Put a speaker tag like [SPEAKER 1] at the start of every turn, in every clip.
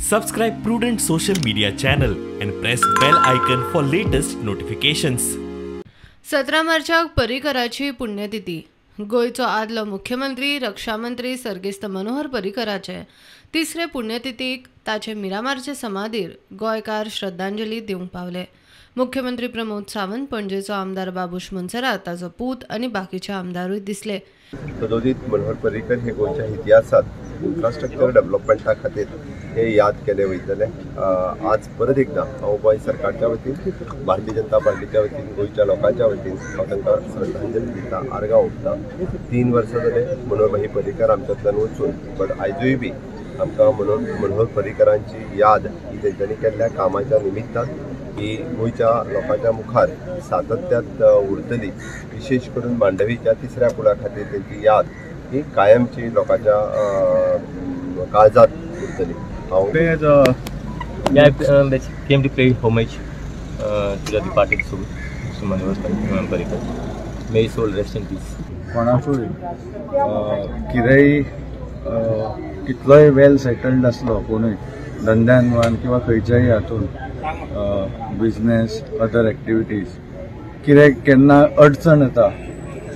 [SPEAKER 1] Subscribe Prudent social media channel and press bell icon for latest notifications.
[SPEAKER 2] 17 मार्चाक पर्रीकराची पुण्यतिथी. गोंयचो आदलो मुख्यमंत्री रक्षामंत्री सर्गेस्त मनोहर पर्रीकराचे तिसरे पुण्यतिथीक ताचे मिरामारचे समाधीर गोंयकार श्रद्धांजली दिवंक पावले. मुख्यमंत्री प्रमोद सावंत, पणजेचो आमदार बाबूश मोन्सेरात, ताचो पूत आनी बाकीचे आमदारूय दिसले.
[SPEAKER 3] सदोदीत मनोहर पर्रीकर हे गोंयच्या इतिहासात इन्फ्रास्ट्रक्चर डेव्हलपमेंटा खातीर हे याद केले वयतले. आज परत एकदा हांव गोंय सरकारच्या वतीन, भारतीय जनता पार्टीच्या वतीन, गोंयच्या लोकांच्या वतीन हांव तांकां श्रद्धांजली दिता, आर्गां ओंपता. 3 वर्सां जाले मनोहर भाई पर्रीकर आमच्यांतल्यान वचून, बट आयजूय बी आमकां मनोहर पर्रीकरांची याद ही तेंच्यांनी केल्ल्या कामाच्या निमित्तान ही गोंयच्या लोकांच्या मुखार सातत्यात उरतली. विशेष करून मांडवीच्या तिसऱ्या पुला खातीर तेंची याद ही कायमची लोकांच्या काळजात उरतली.
[SPEAKER 4] Yeah, I came to pay homage to the departed soul, Mr. Manohar Parrikar. May his soul rest in peace.
[SPEAKER 5] कोणाकूय कितेंय कितलोय वेल सेटल्ड आसलो कोणूय धंद्यान वा किंवा खंयच्याय हातून बिजनेस अदर एक्टिविटीज कितें केन्ना अडचण येता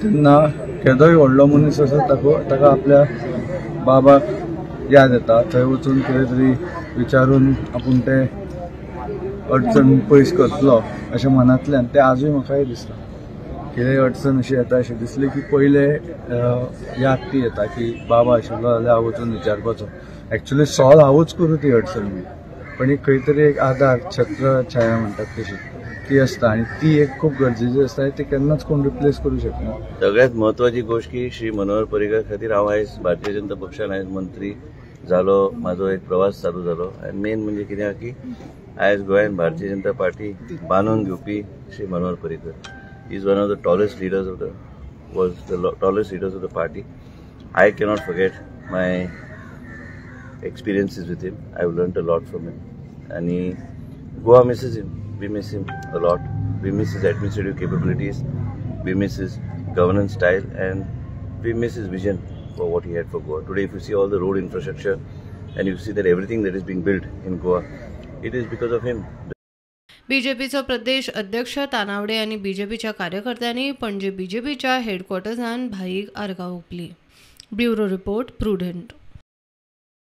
[SPEAKER 5] तेन्ना केदोय व्हडलो मनीस आसा ताका आपल्या बाबाक याद येता. थंय वचून कितें तरी विचारून आपूण ते अडचण पयस करतलो अशें मनांतल्यान तें आजूय म्हाकाय दिसता. कितेंय अडचण अशी येता अशें दिसली की पयले याद ती येता की बाबा आशिल्लो जाल्यार हांव वचून विचारपाचो. एक्चुअली सॉल्व हांवूच करूं ती अडचण बी, पण एक खंय तरी एक आधार, छत्र छाया म्हणटात तशी ती आसता आनी ती एक खूब गरजेची आसता. ती केन्नाच कोण रिप्लेस करूं शकना.
[SPEAKER 6] सगळ्यात म्हत्वाची गोष्ट की श्री मनोहर पर्रीकर खातीर हांव आयज भारतीय जनता पक्षान आयज मंत्री जालो, म्हाजो एक प्रवास चालू जालो. आनी मेन म्हणजे कितें आहा की आयज गोंयान भारतीय जनता पार्टी बांदून घेवपी Shri Manohar Parrikar is one of the tallest leaders of the was the tallest leaders of the party. I cannot forget my experiences with him. I have learned a lot from him. आनी Goa misses him. We miss him a lot. We miss his administrative capabilities. We miss his governance style, and we miss his vision for what he had for Goa. Today, if you see all the road infrastructure and you see that everything that is being built in Goa, it is because of him.
[SPEAKER 2] बीजेपीचो Pradesh अध्यक्ष तानावडे आनी बीजेपीच्या कार्यकर्त्यांनी पणजे बीजेपीच्या हेडक्वॉर्टर्सान भाईक आर्गां ओंपली. Bureau report, Prudent.